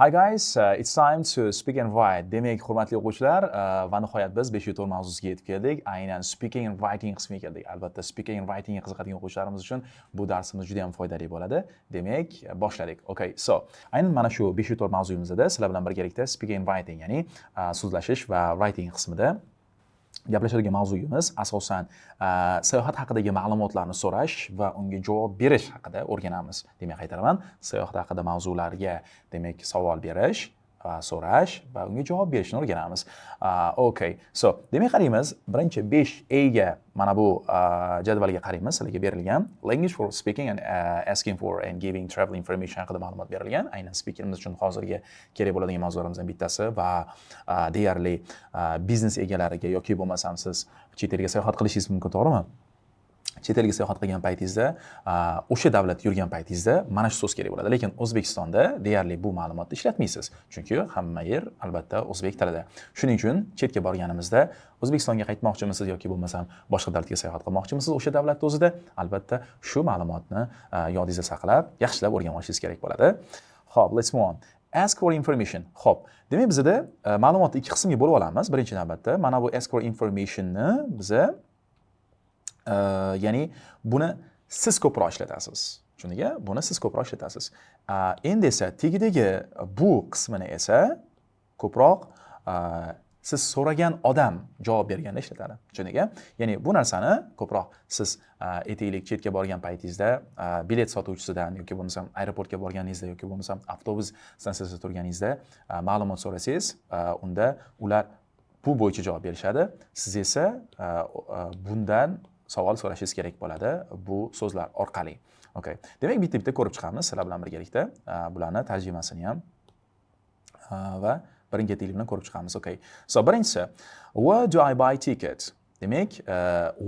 Hi guys, it's time to speak and write. Demak, hurmatli o'quvchilar, va nihoyat biz 5 4 mavzusiga yetib keldik. Aynan speaking and writing qismiga keldik. Albatta, speaking and writing ga qiziqadigan o'quvchilarimiz uchun bu darsimiz juda ham foydali bo'ladi. Demak, boshladik. Okay, so, aynan mana shu 5 4 mavzuyimizda sizlar bilan birgalikda speaking and writing, ya'ni so'zlashish va writing qismida gaplashadigan mavzuyimiz asosan sayohat haqidagi ma'lumotlarni so'rash va unga javob berish haqida o'rganamiz. Demak, qaytaraman, sayohat haqida mavzularga, demak, savol berish va so'rash va unga javob berishni o'rganamiz. Okay, so, demak, qaraymiz, birinchi 5 A ga, mana bu jadvalga qaraymiz, sizlarga berilgan language for speaking and asking for and giving travel information haqida ma'lumot berilgan. Aynan speakerimiz uchun hozirgi kerak bo'ladigan mavzularimizdan bittasi va deyarli biznes egalariga yoki bo'lmasam siz chet elga sayohat qilishingiz mumkin, to'g'rimi? Chet elga sayohat qilgan paytingizda, o'sha davlatda yurgan paytingizda mana shu so'z kerak bo'ladi. Lekin O'zbekistonda deyarli bu ma'lumotni ishlatmaysiz, chunki hamma yer, albatta, o'zbek tilida. Shuning uchun chetga borganimizda, O'zbekistonga qaytmoqchimisiz yoki bo'lmasam boshqa davlatga sayohat qilmoqchimisiz, o'sha davlatni o'zida albatta shu ma'lumotni yodingizda saqlab, yaxshilab o'rganib olishingiz kerak bo'ladi. Ho'p, let's move on. Ask for information. Ho'p, demak, bizada ma'lumotni ikki qismga bo'lib olamiz. Birinchi navbatda mana bu ask for informationni biza, ya'ni buni siz ko'proq ishlatasiz, tushundingmi? Buni siz ko'proq ishlatasiz. Endi esa tagidagi bu qismini esa ko'proq siz so'ragan odam javob berganda ishlatadi, tushundingmi? Ya'ni bu narsani ko'proq siz, aytaylik, chetga borgan paytingizda bilet sotuvchisidan yoki bo'lmasam aeroportga borganingizda yoki bo'lmasam avtobus stansiyasida turganingizda ma'lumot so'rasangiz, unda ular bu bo'yicha javob berishadi. Siz esa bundan savol so'rashingiz kerak bo'ladi bu so'zlar orqali. Okay, demak, bitta bitta ko'rib chiqamiz sizlar bilan birgalikda bularni tarjimasini ham va birin ketinlik bilan ko'rib chiqamiz. Okay, so, birinchisi: Where do I buy ticket? Demak,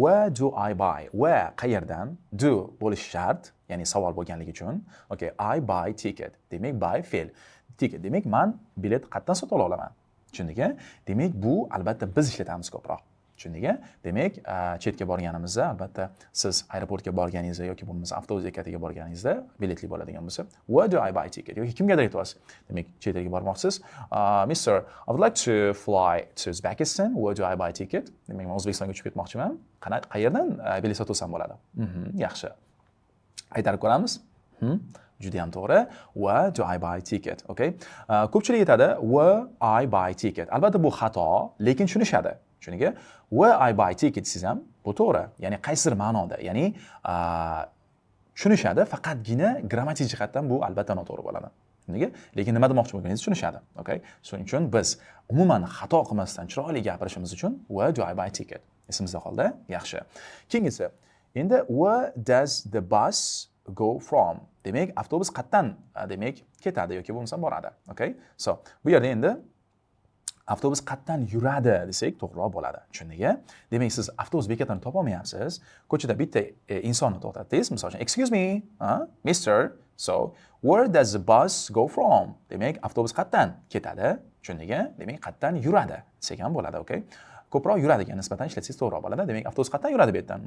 where do I buy, where qayerdan, do bo'lishi shart, ya'ni savol bo'lganligi uchun. Okay, I buy ticket, demak, buy fe'l, ticket, demak, man bilet qayerdan sotib ola olaman? Tushundik a? Demak, bu albatta biz ishlatamiz ko'proq, tushundik a? Demak, chetga borganimizda, albatta, siz aeroportga borganingizda yoki bo'lmasa avtobus bekatiga borganingizda, biletli bo'ladigan bo'lsa, where do I buy ticket, yoki kimgadir aytyapsiz, demak, chet elga bormoqchisiz: "Mister, I would like to fly to Uzbekistan. Where do I buy ticket?" Demak, man O'zbekistonga uchib ketmoqchiman, qayerdan bilet sotib olsam bo'ladi? Yaxshi, qaytarib ko'ramiz. Judayam to'g'ri. Where do I buy ticket? Okay. Ko'pchilik aytadi "where I buy ticket". Albatta, bu xato, lekin tushunishadi. Tushunigi? "Where I buy ticket" desangiz ham bu to'g'ri. Ya'ni qaysidir ma'noda, ya'ni tushunishadi, faqatgina grammatik jihatdan bu albatta noto'g'ri bo'ladi. Nega? Lekin nima demoqchi bo'lganingizni tushunishadi. Okay? Shuning uchun biz umuman xato qilmasdan chiroyli gapirishimiz uchun "where do I buy ticket" esimizda qoldi. Yaxshi. Keyingisi. Endi where does the bus go from? Demak, avtobus qayerdan, demak, ketadi yoki bo'lmasam boradi. Okay? So, bu yerda endi avtobus qayerdan yuradi desak to'g'riroq bo'ladi. Tushundik? Demak, siz avtobus bekatini topolmayapsiz. Ko'chada bitta insonni to'xtatdingiz. Misol uchun, "Excuse me, mister, so where does the bus go from?" Demak, avtobus qayerdan ketadi? Tushundik? Demak, qayerdan yuradi desak ham bo'ladi, okay? Ko'proq yuradigan nisbatan ishlatsangiz to'g'riroq bo'ladi. Demak, avtobus qayerdan yuradi bu yerdan?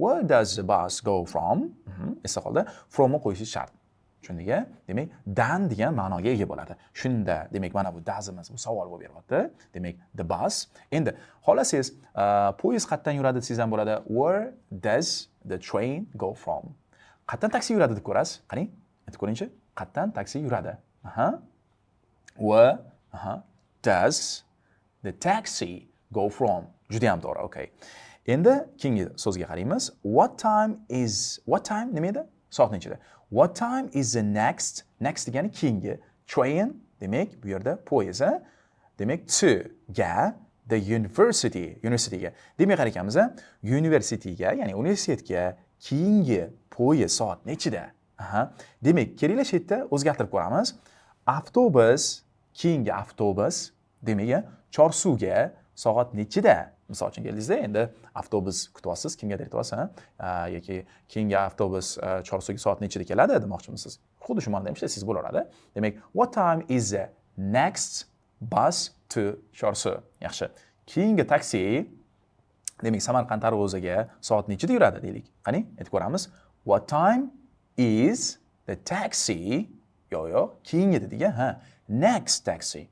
Where does the bus go from? Esda qoldi. Fromni qo'yishingiz shart. Tushundik? Demak, dan degan ma'noga ega bo'ladi. Shunda, demak, mana bu doesimiz bu savol bo'lib beryapti. Demak, the bus. Endi xohlasangiz, poyezd qayerdan yuradi desangiz ham bo'ladi. Where does the train go from? Qayerdan taksi yuradi deb ko'rasiz? Qani, aytib ko'ringchi. Qayerdan taksi yuradi? Aha. Where, aha, does the taxi go from? Juda ham to'g'ri, okay. Endi keyingi so'zga qaraymiz. What time is, what time nima edi? Soat nechida? What time is the next? Next degani keyingi. Train, demak, bu yerda poyezd, a? Demak, to ga, the university, universityga. Demak, qarar ekanmiz, universityga, ya'ni universitetga keyingi poyezd soat nechida? Aha. Demak, kelinglar, shu yerda o'zgartirib ko'ramiz. Avtobus, keyingi avtobus, demak, Chorsuga soat nechida? Misol uchun, keldingizda, endi avtobus kutyapsiz, kimgadir aytyapsiz, ha? Yoki keyingi avtobus Chorsuga soat nechida keladi demoqchimisiz? Xuddi shu ma'noda ham ishlatsangiz bo'laveradi. Demak, what time is the next bus to Chorsu? Yaxshi. Keyingi taksi, demak, Samarqand Darvozaga soat nechida yuradi deylik. Qani, aytib ko'ramiz. What time is the taxi? Yo'q, yo'q, keyingi dedik, ha. Next taxi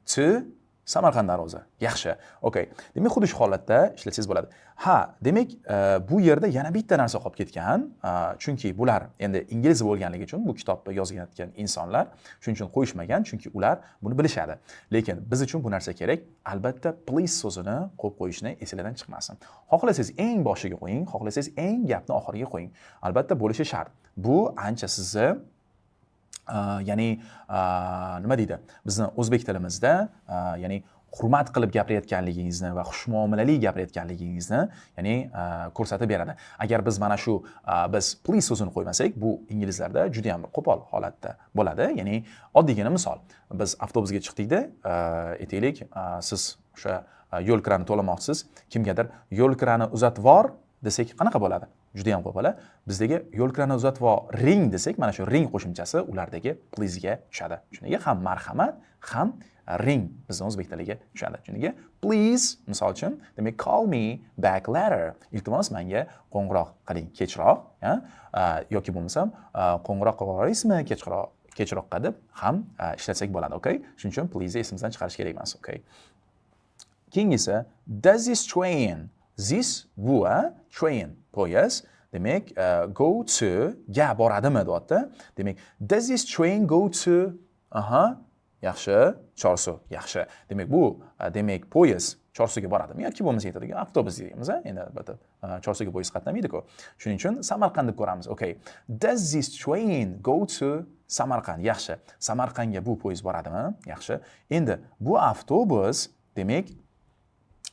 to Samarqand Darvoza. Yaxshi. Okay. Demak, xuddi shu holatda ishlatsangiz bo'ladi. Ha, demak, bu yerda yana bitta narsa qolib ketgan. Chunki bular endi ingliz bo'lganligi uchun bu kitobni yozayotgan insonlar shuning uchun qo'yishmagan, chunki ular buni bilishadi. Lekin biz uchun bu narsa kerak. Albatta, "please" so'zini qo'yib qo'yishni esinglardan chiqmasin. Xohlasangiz, eng boshiga qo'ying, xohlasangiz, eng gapni oxiriga qo'ying. Albatta, bo'lishi shart. Bu ancha sizni ya'ni nima deydi, bizni o'zbek tilimizda ya'ni hurmat qilib gapirayotganligingizni va xushmuomalali gapirayotganligingizni, ya'ni ko'rsatib beradi. Agar biz mana shu biz "please" so'zini qo'ymasak, bu inglizlarda juda yam bir qo'pol holatda bo'ladi. Ya'ni oddiygina misol: biz avtobusga chiqdikda, aytaylik, siz o'sha yo'l kirani to'lamoqchisiz, kimgadir "Yo'l kirani uzatib yubor" desak, qanaqa bo'ladi? Juda yam qo'pol. Bizdagi "Yo'l kirani uzatib ring" desak, mana shu "ring" qo'shimchasi ulardagi "please"ga tushadi. Shunga ham "marhamat", ham "ring" bizni o'zbek tiliga tushadi. Shunga "please", misol uchun, demak, "Call me back later", iltimos, menga qo'ng'iroq qiling kechroq, yoki bo'lmasam "Qo'ng'iroq qila olasizmi kechroq, kechroqqa?" deb ham ishlatsak bo'ladi. Okay, shuning uchun "please" esimizdan chiqarish kerak emas. Okay, keyingisi: does this train, this bu, train poyezd, demak, go to ga boradimi deyapti. Demak, does this train go to, aha, yaxshi, Chorsu. Yaxshi. Demak, bu demak, poyezd Chorsuga boradimi yoki bo'lmasa aytadigan avtobus deymiz. Endi albatta, Chorsuga poyezd qatnamaydiku, shuning uchun Samarqand deb ko'ramiz. Okay, does this train go to Samarqand? Yaxshi, Samarqandga bu poyezd boradimi? Yaxshi. Endi bu avtobus, demak,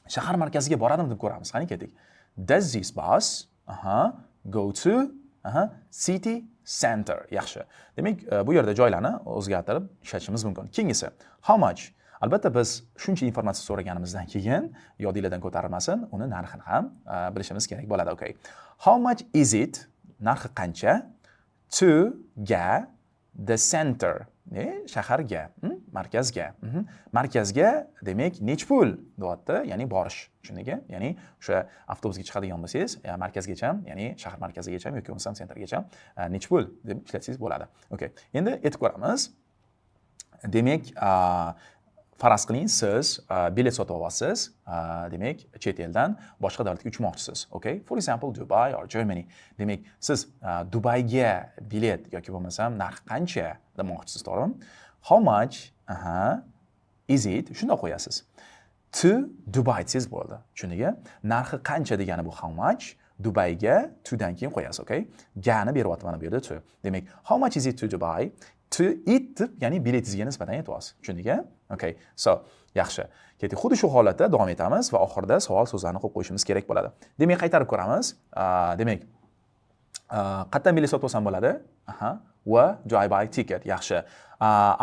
shahar markaziga boradimi deb ko'ramiz. Qani, ketdik. Does this bus, aha, go to, aha, city center? Yaxshi. Demak, bu yerda joylarni o'zgartirib ishlatishimiz mumkin. Keyingisi: how much. Albatta, biz shuncha informatsiya so'raganimizdan keyin, yodinglardan ko'tarilmasin, uni narxini ham bilishimiz kerak bo'ladi. Okay, how much is it, narxi qancha, to ga, the center, shaharga, markazga, Markazga, demak, nech pul deyapti, ya'ni borish, tushundingmi? Ya'ni o'sha avtobusga chiqadigan bo'lsangiz, markazgacha, ya'ni shahar markazigacha yoki bo'lmasam центр gacha nech pul deb ishlatsangiz bo'ladi. Okay, endi aytib ko'ramiz. Demak, faraz qiling, siz bilet sotib olyapsiz, demak, chet eldan boshqa davlatga uchmoqchisiz. Okay, for example, Dubai or Germany. Demak, siz Dubayga bilet yoki bo'lmasam narxi qancha demoqchisiz, to'g'rimi? How much, aha, is it, shundoq qo'yasiz, to Dubai desangiz bo'ldi, tushundingmi? Narxi qancha degani bu "how much". Dubayga "to" dan keyin qo'yasiz. Okay, gani beryapti mana bu yerda "to". Demak, how much is it to Dubai, "to it" deb, ya'ni biletingizga nisbatan aytyapsiz, tushundingmi? Okay, so yaxshi, ketdik. Xuddi shu holatda davom etamiz va oxirida savol so'zlarini qo'yib qo'yishimiz kerak bo'ladi. Demak, qaytarib ko'ramiz. Demak, qayerdan bilet sotib olsam bo'ladi? Aha, where do I buy ticket? Yaxshi.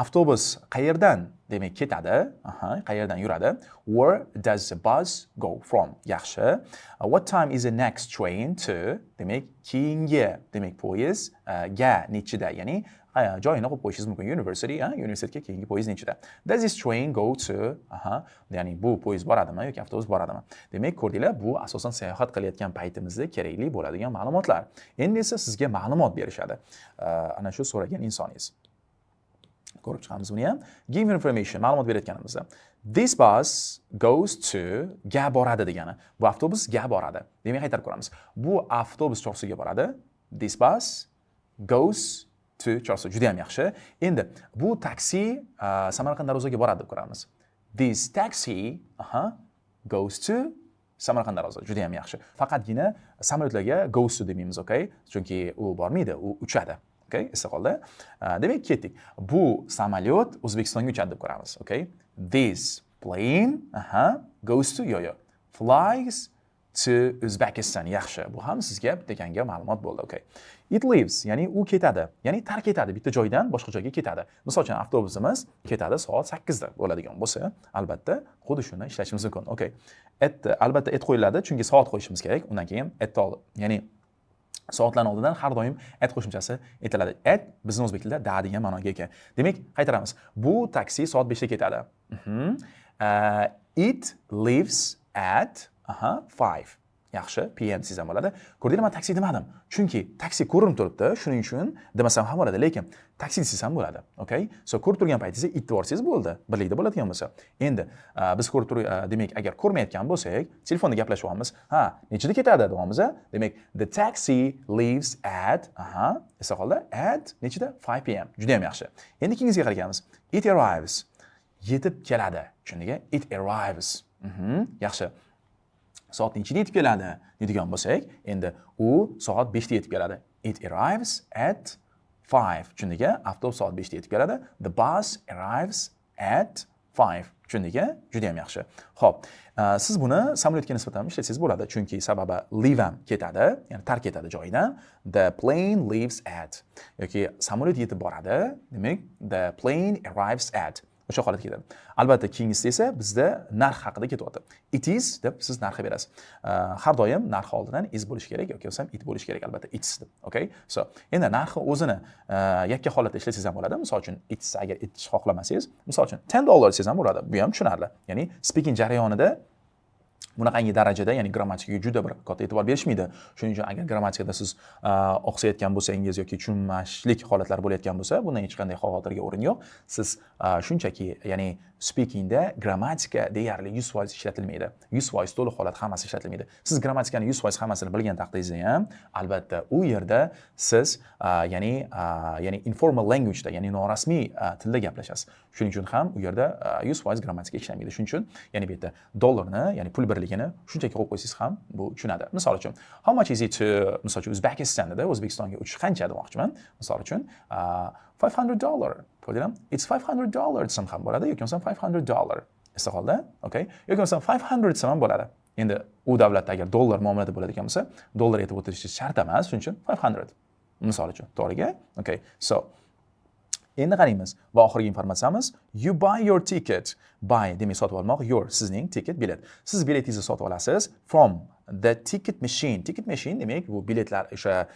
Avtobus qayerdan, demak, ketadi? Aha, qayerdan yuradi? Where does the bus go from? Yaxshi. What time is the next train to, demak, keyingi, demak, poyezd ga nechida, ya'ni joyini qo'yib qo'yishingiz mumkin, university, universitetga keyingi poyezd nechida? Does this train go to, aha, ya'ni bu poyezd boradimi yoki avtobus boradimi? Demak, ko'rdinglar, bu asosan sayohat qilayotgan paytimizda kerakli bo'ladigan ma'lumotlar. Endi esa sizga ma'lumot berishadi ana shu so'ragan insoningiz. Ko'rib chiqamiz buni ham. Give information, ma'lumot berayotganimizda, this bus goes to ga boradi degani, bu avtobus ga boradi. Demak, qaytarib ko'ramiz: bu avtobus Chorsuga boradi. This bus goes to Chorsu. Juda ham yaxshi. Endi bu taksi Samarqand Darvozaga boradi deb ko'ramiz. This taxi, aha, goes to Samarqand Darvoza. Juda ham yaxshi. Faqatgina samolyotlarga "goes to" demaymiz, okay, chunki u bormaydi, u uchadi. Okay, esda qoldi. Demak, ketdik. Bu samolyot O'zbekistonga uchadi deb ko'ramiz. Okay, this plane, aha, goes to, yo flies to Uzbekistan. Yaxshi, bu ham sizga bitta ganga ma'lumot bo'ldi. Okay, it leaves, ya'ni u ketadi, ya'ni tark etadi, bitta joydan boshqa joyga ketadi. Misol uchun, avtobusimiz ketadi soat 8da bo'ladigan bo'lsa, albatta, xuddi shuni ishlatishimiz mumkin. Okay, at, albatta, "at" qo'yiladi, chunki soat qo'yishimiz kerak. Undan keyin "at", ya'ni soatlarni oldidan har doim "at" qo'shimchasi aytiladi. "At" bizni o'zbek tilida "da" degan ma'noga ega. Demak, qaytaramiz: bu taksi soat 5da ketadi. It leaves at, aha, 5. Yaxshi, PM desangiz ham bo'ladi. Ko'rdinglar, man taksi demadim, chunki taksi ko'rinib turibdi, shuning uchun demasam ham bo'ladi, lekin taksi desangiz ham bo'ladi. Okay, so ko'rib turgan paytingizda it deyorsangiz bo'ldi, birlikda bo'ladigan bo'lsa. Endi biz ko'rib tur, demak, agar ko'rmayotgan bo'lsak, telefonda gaplashyapmiz, ha, nechida ketadi deyapmiz, a? Demak, the taxi leaves at, aha, esda qoldi, at nechida? 5 p.m. Juda ham yaxshi. Endi keyingisiga qaraymiz. It arrives, yetib keladi. Tushundik? It arrives. Yaxshi, soat nechida yetib keladi deydigan bo'lsak, endi u soat 5da yetib keladi. It arrives at 5. Tushundik? Avtobus soat 5da yetib keladi. The bus arrives at 5. Tushundik? Juda ham yaxshi. Ho'p, siz buni samolyotga nisbatan ham ishlatsangiz bo'ladi, chunki sababi leave ham ketadi, ya'ni tark etadi joyidan. The plane leaves at yoki samolyot yetib boradi, demak, the plane arrives at, o'sha holatga ketadi. Albatta, keyingisi esa bizda narx haqida ketyapti. It is deb siz narxi berasiz. Har doim narx oldidan is bo'lishi kerak yoki bo'lmasam it bo'lishi kerak, albatta, it's deb. Okay, so endi narxi o'zini yakka holatda ishlatsangiz ham bo'ladi. Misol uchun, it's, agar it xohlamasangiz, misol uchun, $10 desangiz ham bo'ladi. Bu ham tushunarli. Ya'ni speaking jarayonida bunaqangi darajada, ya'ni grammatikaga juda bir katta e'tibor berishmaydi. Shuning uchun agar grammatikada siz oqsayotgan bo'lsangiz yoki tushunmaslik holatlari bo'layotgan bo'lsa, bundan hech qanday xavotirga o'rin yo'q. Siz shunchaki, ya'ni speakingda grammatika deyarli 100% ishlatilmaydi. 100% to'liq holat hammasi ishlatilmaydi. Siz grammatikani 100% hammasini bilgan taqdiringizda ham, albatta, u yerda siz ya'ni informal language'da, ya'ni norasmiy tilda gaplashasiz. Shuning uchun ham u yerda 100% grammatika ishlamaydi. Shuning uchun, ya'ni bu yerda dollarni, ya'ni pul birligini shunchaki qo'yib qo'ysangiz ham bu tushunadi. Misol uchun, how much is it to, misol uchun, Uzbekistan dedi, O'zbekistonga uchish qancha demoqchiman. Misol uchun, $500 ko'rdinglarmi? It's $500 desam ham bo'ladi yoki bo'lmasam $500. Esda qoldi? Okay. Yoki bo'lmasam 500 desam ham bo'ladi. Endi u davlatda agar dollar muomalada bo'ladigan bo'lsa, dollar aytib o'tirishi shart emas, shuning uchun 500 misol uchun. To'g'riga? Okay. So, endi qaraymiz va oxirgi informatsiyamiz: you buy your ticket. Buy demak sotib olmoq, your sizning, ticket bilet. Siz biletingizni sotib olasiz from the ticket machine. Ticket machine demak bu biletlar o'sha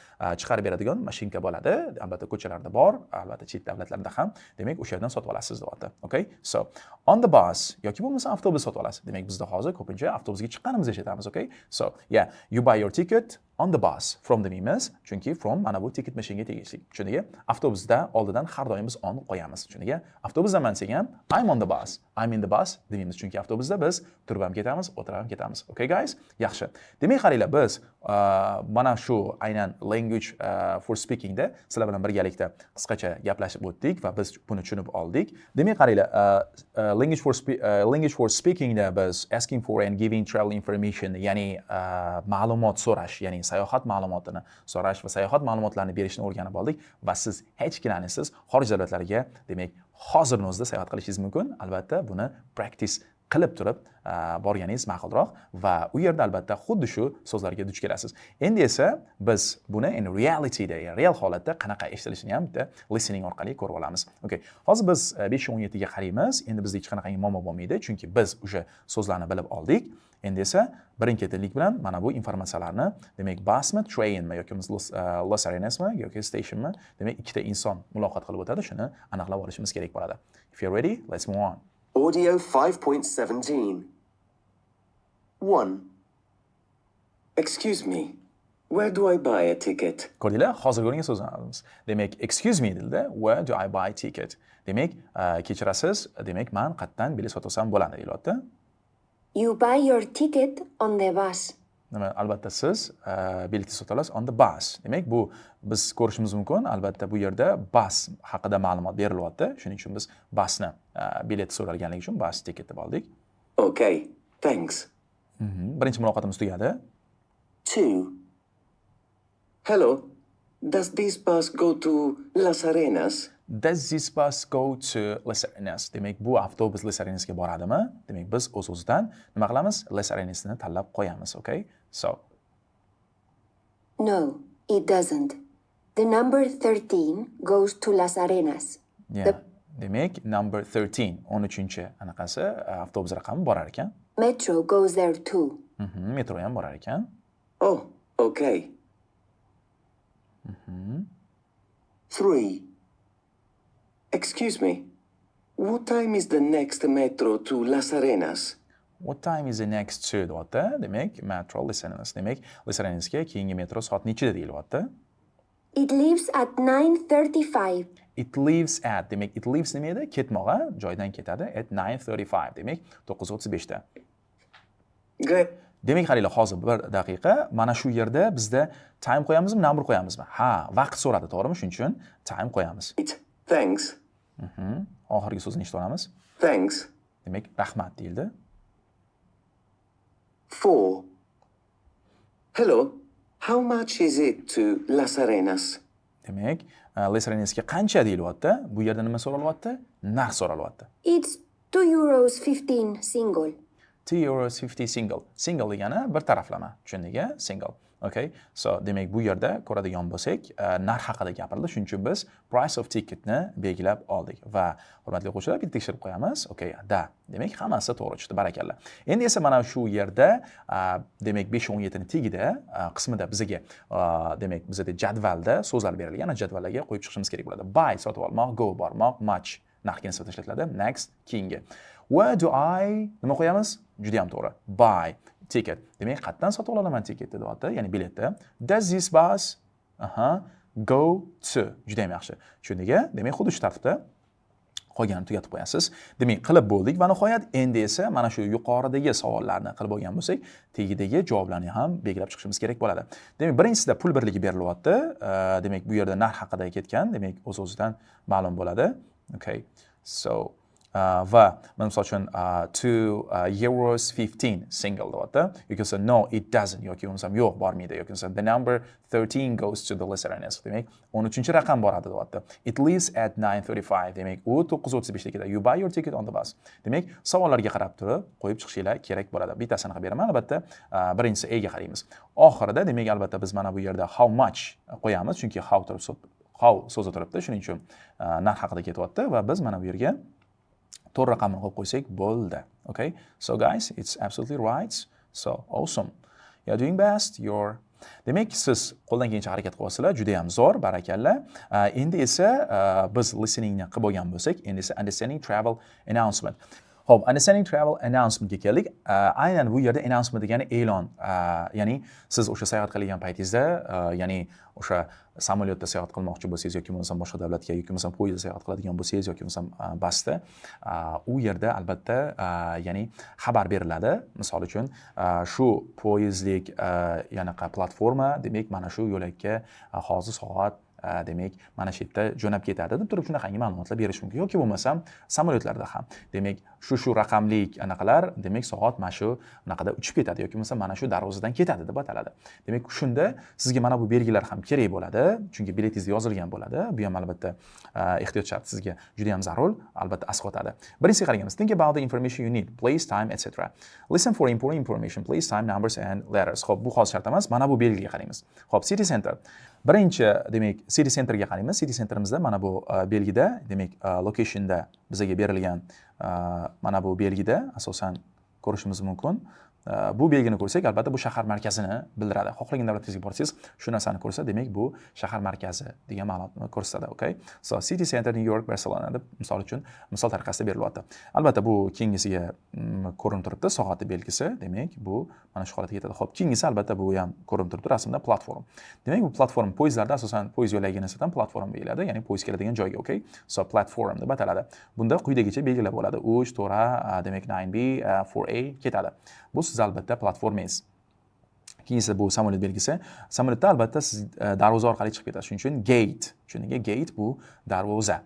chiqarib beradigan mashinka bo'ladi. Albatta, ko'chalarda bor, albatta, chet davlatlarda ham. Demak, o'sha yerdan sotib olasiz deyapti. Okay? So, on the bus yoki bo'lmasa avtobus sotib olasiz. Demak, bizda hozir ko'pincha avtobusga chiqqanimizda ishlatamiz, okay? So, yeah, you buy your ticket on the bus. From demaymiz, chunki from mana bu ticket machine'ga tegishli. Tushundingmi? Avtobusda oldidan har doim biz on qo'yamiz. Tushundingmi? Avtobusdaman desak ham, I'm on the bus. I'm in the bus demaymiz, chunki avtobusda biz turib ham ketamiz, o'tirib ham ketamiz. Okay, guys? Yaxshi. Demak, qaranglar, biz mana shu aynan language for speakingda sizlar bilan birgalikda qisqacha gaplashib o'tdik va biz buni tushunib oldik. Demak, qaranglar, language for speakingda biz asking for and giving travel information, ya'ni ma'lumot so'rash, ya'ni sayohat ma'lumotini so'rash va sayohat ma'lumotlarini berishni o'rganib oldik va siz hech ikkilanishsiz xorij davlatlariga, demak, hozirni o'zida sayohat qilishingiz mumkin. Albatta, buni practice qilib turib borganingiz ma'qulroq va u yerda albatta xuddi shu so'zlarga duch kelasiz. Endi esa biz buni in realityda, ya'ni real holatda qanaqa eshitilishini ham bitta listening orqali ko'rib olamiz. Okay, hozir biz 5:17 ga qaraymiz. Endi bizda hech qanaqangi muammo bo'lmaydi, chunki biz o'sha so'zlarni bilib oldik. Endi esa birin-ketinlik bilan mana bu informatsiyalarni, demak, busmi, trainmi yoki Las Arenasmi yoki stationmi, demak, ikkita inson muloqot qilib o'tadi, shuni aniqlab olishimiz kerak bo'ladi. If you're ready, let's move on. Audio 5.17. 1. Excuse me, where do I buy a ticket? Ko'rdinglar, hozir ko'rgan so'zimiz. Demak, excuse me dedida, where do I buy ticket? Demak, kechirasiz, demak, man qayerdan bilet sotib olsam bo'ladi deyilyapti. You buy your ticket on the bus. Nima, albatta, siz biletni sotib olasiz on the bus. Demak, bu biz ko'rishimiz mumkin, albatta, bu yerda bus haqida ma'lumot berilyapti. Shuning uchun biz busni bilet so'ralganligi uchun bus ticket deb oldik. Okay, thanks. Birinchi muloqotimiz tugadi. 2. Hello, does this bus go to Las Arenas? Does this bus go to Las Arenas? Demak, bu avtobus Las Arenasga boradimi? Demak, biz o'z-o'zidan nima qilamiz? Las Arenasni tanlab qo'yamiz, okay? So, No, it doesn't. The number 13 goes to Las Arenas. Yeah. Demak, number 13, 13 anaqasi avtobus raqami borar ekan. Metro goes there too. Metro ham borar ekan. Oh, okay. 3. Excuse me, what time is the next metro to Las Arenas? What time is the next to deyapti. Demak, metro Las Arenas. Demak, Las Arenasga keyingi metro soat nechida deyilyapti? It leaves at 9:35. It leaves at, demak, it leaves nima edi? Ketmoq, a? Joydan ketadi at 9:35. Demak, 9:35 da. Great. Demak, qaranglar, hozir bir daqiqa, mana shu yerda bizda time qo'yamizmi, number qo'yamizmi? Ha, vaqt so'radi, to'g'rimi? Shuning uchun time qo'yamiz. Thanks. Oxirgi so'zni eshitib olamiz. Thanks. Demak, rahmat deyildi. 4. Hello. How much is it to Las Arenas? Demak, Las Arenasga qancha deyilyapti? Bu yerda nima so'ralyapti? Narx so'ralyapti. It's €2.15 single. €2.50 single. Single degani bir taraflama. Tushundik, a? Single. Okay. So, demak, bu yerda ko'radigan bo'lsak, narx haqida gapirildi. Shuning uchun biz price of ticketni belgilab oldik va, hurmatli o'quvchilar, bitta tekshirib qo'yamiz. Okay, da. Demak, hammasi to'g'ri chiqdi. Barakalla. Endi esa mana shu yerda, demak, 5:17 ni tagida qismida bizga, demak, bizada jadvalda so'zlar berilgan. Ana jadvallarga qo'yib chiqishimiz kerak bo'ladi. Buy sotib olmoq, go bormoq, much narxga nisbatan ishlatiladi. Next keyingi. Where do I nima qo'yamiz? Juda ham to'g'ri. Buy ticket. Demak, qayerdan sotib olaman ticketni deyapti, ya'ni biletni. Does this bus, aha, go to. Juda ham yaxshi. Tushundik? Demak, xuddi shu tartibda qolganini tugatib qo'yasiz. Demak, qilib bo'ldik va nihoyat endi esa mana shu yuqoridagi savollarni qilib olgan bo'lsak, tagidagi javoblarni ham belgilab chiqishimiz kerak bo'ladi. Demak, birinchisida pul birligi berilyapti. Demak, bu yerda narx haqida ketgan, demak, o'z-o'zidan ma'lum bo'ladi. Okay. So, va mana misol uchun €2.15 single deyapti. Yoki bo'lmasa no, it doesn't, yoki bo'lmasam yo'q, bormaydi, yoki bo'lmasam the number 13 goes to the Las Arenas. Demak, 13-raqam boradi deyapti. It leaves at 9:35. Demak, u 9:35 da ketadi. You buy your ticket on the bus. Demak, savollarga qarab turib qo'yib chiqishinglar kerak bo'ladi. Bittasini qilib beraman, albatta, birinchisi A ga qaraymiz. Oxirida, demak, albatta biz mana bu yerda how much qo'yamiz, chunki how turib, how so'zi turibdi, shuning uchun narx haqida ketyapti va biz mana bu yerga to'rt raqamni qo'yib qo'ysak bo'ldi. Okay? So guys, it's absolutely right. So awesome. You're doing best. You're Demak, siz qo'ldan kelgancha harakat qilyapsizlar, juda ham zo'r, barakalla. Endi esa biz listeningni qilib bo'lgan bo'lsak, endi esa understanding travel announcement. Xo'p, understanding travel announcementga keldik. Aynan bu yerda announcement degani e'lon, ya'ni siz o'sha sayohat qilgan paytingizda, ya'ni o'sha samolyotda sayohat qilmoqchi bo'lsangiz yoki bo'lmasam boshqa davlatga, yoki bo'lmasam poyezdda sayohat qiladigan bo'lsangiz yoki bo'lmasam busda, u yerda albatta, ya'ni xabar beriladi. Misol uchun, shu poyezdlik yanaqa platforma, demak, mana shu yo'lakka hozir soat, demak, mana shu yerda jo'nab ketadi deb turib shunaqangi ma'lumotlar berish mumkin yoki bo'lmasam samolyotlarda ham, demak, shu raqamlik anaqalar, demak, soat mana shu anaqada uchib ketadi yoki bo'lmasam mana shu darvozadan ketadi deb ataladi. Demak, shunda sizga mana bu belgilar ham kerak bo'ladi, chunki biletingizda yozilgan bo'ladi. Bu ham albatta ehtiyot shart, sizga juda ham zarur, albatta asqotadi. Birinchisiga qaraganmiz. Think about the information you need: place, time, etc. Listen for important information: place, time, numbers and letters. Ho'p, bu hozir shart emas, mana bu belgiga qaraymiz. Ho'p, city center birinchi. Demak, city centerga qaraymiz. City centerimizda mana bu belgida, demak, locationda bizga berilgan mana bu belgida asosan ko'rishimiz mumkin. Bu belgini ko'rsak, albatta bu shahar markazini bildiradi. Xohlagan davlatingizga borsangiz, shu narsani ko'rsa, demak, bu shahar markazi degan ma'lumotni ko'rsatadi. Okay, so city center, New York, Barcelona deb, misol uchun, misol tariqasida berilyapti. Albatta, bu keyingisiga ko'rinib turibdi soatni belgisi, demak, bu mana shu holatga ketadi. Ho'p, keyingisi, albatta, bu ham ko'rinib turibdi rasmda, platform. Demak, bu platform poyezdlarda asosan poyezd yo'lagiga nisbatan platform deyiladi, ya'ni poyezd keladigan joyga. Okay, so platform deb ataladi. Bunda quyidagicha belgilar bo'ladi: 3, 4 A, demak, 9B, 4A ketadi. Bu siz albatta platformangiz. Keyingisi bu samolyot belgisi. Samolyotda albatta siz darvoza orqali chiqib ketasiz, shuning uchun gate. Tushundingmi? Gate bu darvoza.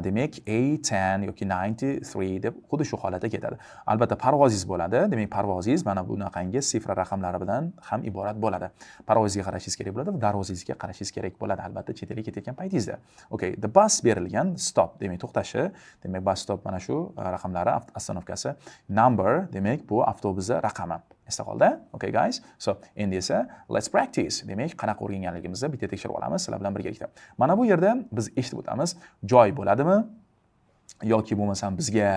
Demak, A10 yoki 93 deb xuddi shu holatda ketadi. Albatta, parvozingiz bo'ladi. Demak, parvozingiz mana bunaqangi sifra raqamlari bilan ham iborat bo'ladi. Parvozingizga qarashingiz kerak bo'ladi va darvozangizga qarashingiz kerak bo'ladi, albatta, chet elga ketayotgan paytingizda. Okay, the bus berilgan, stop, demak, to'xtashi, demak, bus stop mana shu raqamlari, остановка si, number, demak, bu avtobusni raqami. Esda qoldi? Okay, guys. So, endi esa let's practice. Demak, qanaqa o'rganganligimizni bitta tekshirib olamiz sizlar bilan birgalikda. Mana bu yerda biz eshitib o'tamiz. Joy bo'ladimi yoki bo'lmasam bizga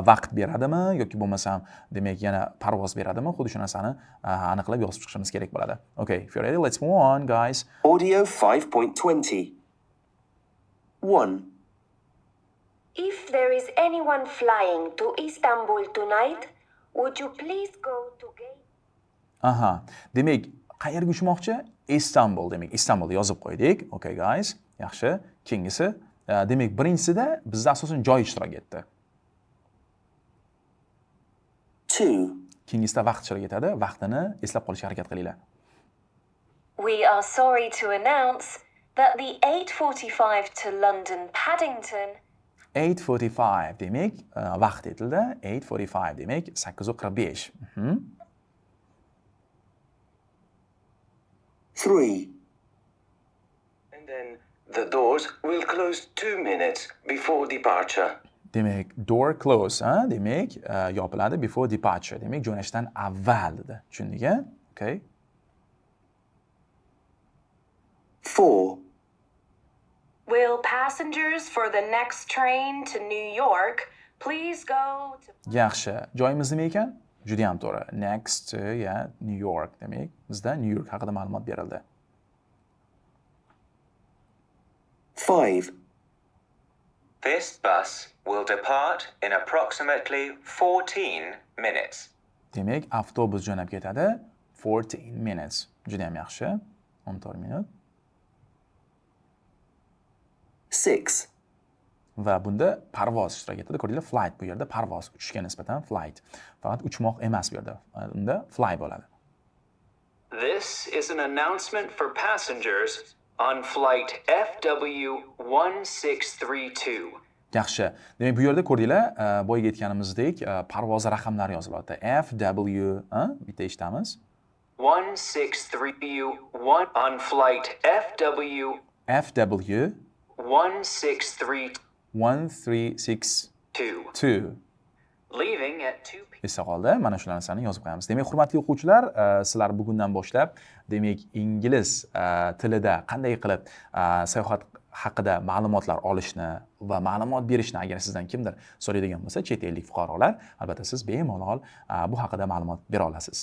vaqt beradimi yoki bo'lmasam, demak, yana parvoz beradimi? Xuddi shu narsani aniqlab yozib chiqishimiz kerak bo'ladi. Okay, if you're ready, let's move on, guys. Audio 5.20. 1. If there is anyone flying to Istanbul tonight, Would you please go to gate Aha, demak, qayerga uchmoqchi? Istanbul, demak, Istanbulda yozib qo'ydik. Okay, guys. Yaxshi. Keyingisi, demak, birinchisida bizda asosan joy ishtirok etdi. 2. Keyingisida vaqt ishtirok etadi. Vaqtini eslab qolishga harakat qilinglar. We are sorry to announce that the 8:45 to London Paddington 8:45, demak, vaqt aytildi. 8:45, demak, 8:45. 3. And then the doors will close 2 minutes before departure. Demak, door close, ha? Demak, yopiladi before departure. Demak, jo'nashdan avval dedi. Tushundik, a? Okay. 4. Will passengers for the next train to New York please go to Yaxshi. Joyimiz nima ekan? Juda ham to'g'ri. Next to, yeah, New York. Demak, bizda New York haqida ma'lumot berildi. 5. This bus will depart in approximately 14 minutes. Demak, avtobus jo'nab ketadi 14 minutes. Juda ham yaxshi. 14 minut. 6. Va bunda parvoz ishtirok etadi. Ko'ringlar, flight bu yerda parvoz, uchishga nisbatan flight. Faqat uchmoq emas bu yerda. Unda fly bo'ladi. This is an announcement for passengers on flight FW 1632. Yaxshi. Demak, bu yerda ko'rdinglar, boyagi aytganimizdek, parvoz raqamlari yozilyapti. F W, ha? Bitta eshitamiz. 1631 on flight FW F W 1632. 1362. Leaving at 2 p.m. Esda qoldi. Mana shu narsani yozib qo'yamiz. Demak, hurmatli o'quvchilar, sizlar bugundan boshlab, demak, ingliz tilida qanday qilib sayohat haqida ma'lumotlar olishni va ma'lumot berishni agar sizdan kimdir so'raydigan bo'lsa, chet ellik fuqarolar, albatta siz bemalol bu haqida ma'lumot bera olasiz.